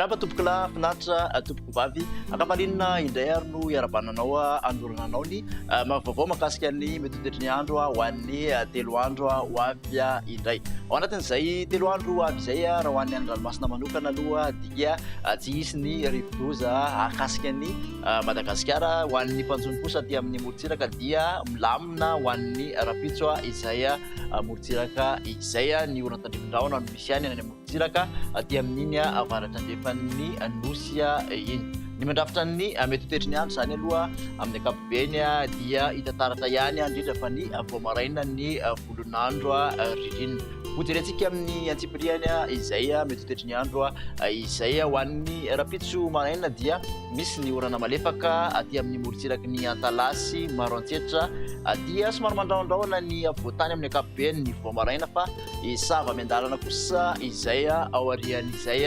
Miarahaba tompokolahy, finaritra tompokovavy. Ankafalinina indray ary no iarahabana anao hanolorana anao ny vaovao mahakasika ny mety ho toetry ny andro ho an'ny 3 andro ho avy indray. Ao anatin'izay 3 andro ho avy izay raha ho an'ny an-dranomasina manokana aloha dia tsy hisy ny rivodoza hahakasika an'i Madagasikara. Ho an'ny mpanjono kosa aty amin'ny morontsiraka dia milamina ho an'ny rahampitso izay morontsiraka izay. Ny orana tandrifin-drahona no misy ihany any amin'ny morontsiraka aty amin'iny avaratra andrefan'ny nosy iny. Ny mandrafitra ny mety ho toetry ny andro izany aloha amin'ny ankapobeny dia hita taratra ihany indrindra fa ny vao maraina ny volon'andro ririnina. Hojerentsika amin'ny antsipiriany izay mety ho toetry ny andro izay ho an'ny rahampitso maraina dia misy ny orana malefaka aty amin'ny morontsiraky ny Antalaha sy Maroantsetra dia somary mandrahondrahona ny afovoantany amin'ny ankapobeny ny vao maraina fa sava miandalana kosa izay aorian'izay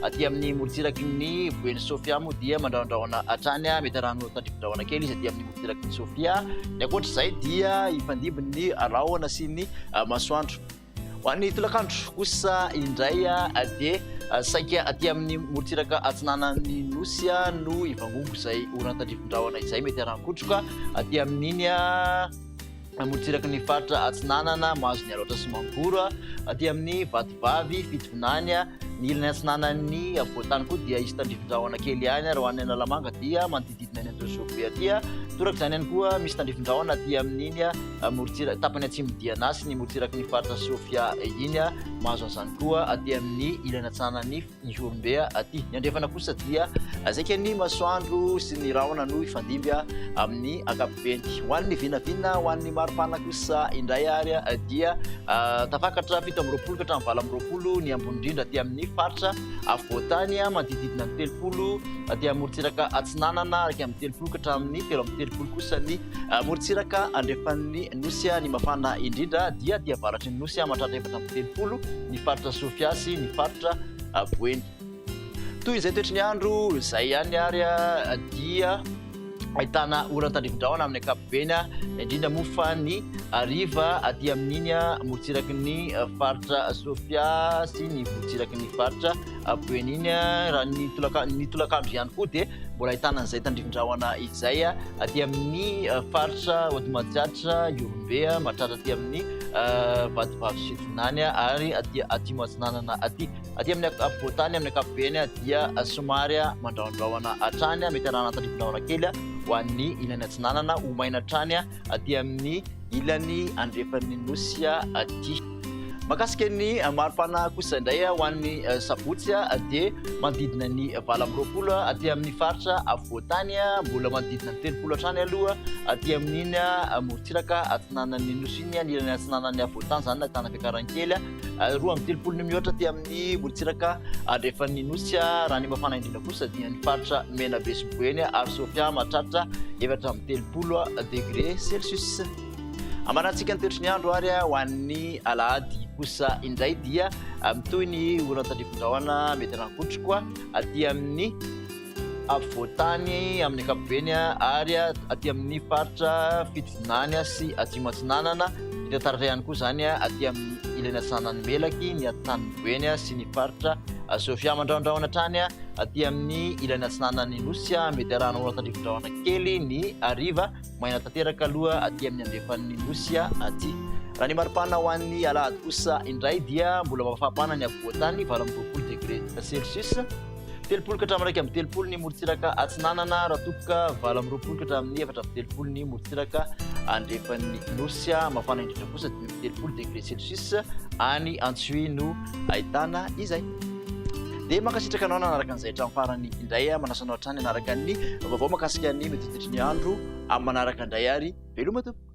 aty amin'ny morontsiraky ny Boeny Sofia moa dia mandrahondrahona hatrany mety rano tandrifindrahona kely izy aty amin'ny morontsiraky ny Sofia. Ny ankoatra izay dia hifandimby ny rahona sy ny masoandro. Ho an'ny tolakandro kosa indray dia saika aty amin'ny morontsiraka atsinanan'ny Nosy no hivangongo izay orana tandrifin-drahona izay mety haran-kotroka aty amin'iny morontsiraky ny faritra atsinanana mahazo ny Alaotra sy Mangoro, aty amin'ny Vatovavy, Fitovinany, ny ilany atsinanan'ny afovoan-tany koa dia hisy tandrifin-drahona kely ihany ary ho an'ny Analamanga dia manodididina ny Anjozorobe aty. Toraka izany ihany koa misy tandrifin-drahona aty amin'iny morontsiraka tapany atsimo Diana sy ny morontsiraky ny faritra Sofia iny, mahazo an'izany koa aty amin'ny ilany atsinanan'ny Ihorombe aty. Ny andrefana kosa dia saika ny masoandro sy ny rahona no hifandimby amin'ny ankapobeny. Ho an'ny vinavina ho an'ny maripana kosa indray ary dia tafakatra 27 ka hatramin'ny 28 ny ambony indrindra aty amin'ny faritra afovoantany, manodididina ny 30 aty amin'ny morontsiraka atsinanana, 31 ka hatramin'ny 33 kosa ny morontsiraka andrefan'ny nosy. Ny mafana indrindra dia aty avaratry ny nosy, mahatratra 34 ny faritra Sofia sy ny faritra Boeny. Toy izay toetry ny andro izay ihany ary dia ahitana orana tandrifin-drahona amin'ny ankapobeny, indrindra moa fa ny hariva aty amin'iny morontsiraky ny faritra Sofia sy ny morontsiraky ny faritra Boeny iny. Raha ny tolaka-, ny tolakandro ihany koa dia mbola ahitana an'izay tandrifin-drahona izay aty amin'ny faritra Haute Matsiatra, Ihorombe, mahatratra aty amin'ny Vatovavy sy Fitovinany ary aty Atsimo Atsinanana aty. Aty amin'ny afovoantany amin'ny ankapobeny dia somary mandrahondrahona hatrany, mety arahana tandrifin-drahona kely ho an'ny ilany atsinanana, ho maina hatrany aty amin'ny ilany andrefan'ny nosy aty. Mahakasika ny maripana kosa indray ho an'ny sabotsy dia manodidina ny 28 aty amin'ny faritra afovoantany, mbola manodidina ny 30 hatrany aloha aty amin'iny morontsiraka atsinanan'ny nosy iny, ny ilany atsinanan'ny afovoantany izany no ahitana fiakarany kely, 32 no mihoatra aty amin'ny morontsiraka andrefan'ny nosy. Raha ny mafana indrindra kosa dia ny faritra Menabe sy Boeny ary Sofia mahatratra 34 degré celsius. Amarantsika ny toetry ny andro ary ho an'ny alahady kosa indray dia mitohy ny orana tandrifin-drahona mety rankotroka aty amin'ny afovoantany amin'ny ankapobeny ary aty amin'ny faritra Fitovinany sy Atsimo Atsinanana. Hita taratra ihany koa izany aty amin'ny ilany atsinanan'ny Melaky, ny atitan'ny Boeny sy ny faritra Sofia. Mandrahondrahona hatrany aty amin'ny ilany atsinanan'ny Nosy, mety arahana orana tandrifin-drahona kely ny hariva. Maina tanteraka aloha aty amin'ny andrefan'ny Nosy aty. Raha ny maripana ho an'ny alahady kosa indray dia mbola mafampana ny afovoantany, 28 degré celsius, 30 ka hatramin'ny 31 ny morontsiraka atsinanana, raha toa ka 28 ka hatramin'ny 34 ny morontsiraka andrefan'ny Nosy. Mafana indrindra kosa 35 degré celsius any Antsohihy no ahitana izay. Dia mankasitraka anao nanaraka an'izay hatramin'ny farany indray. Manasa anao hatrany hanaraka ny vaovao mahakasika ny mety ny andro amin'ny manaraka indray ary veloma tompoko.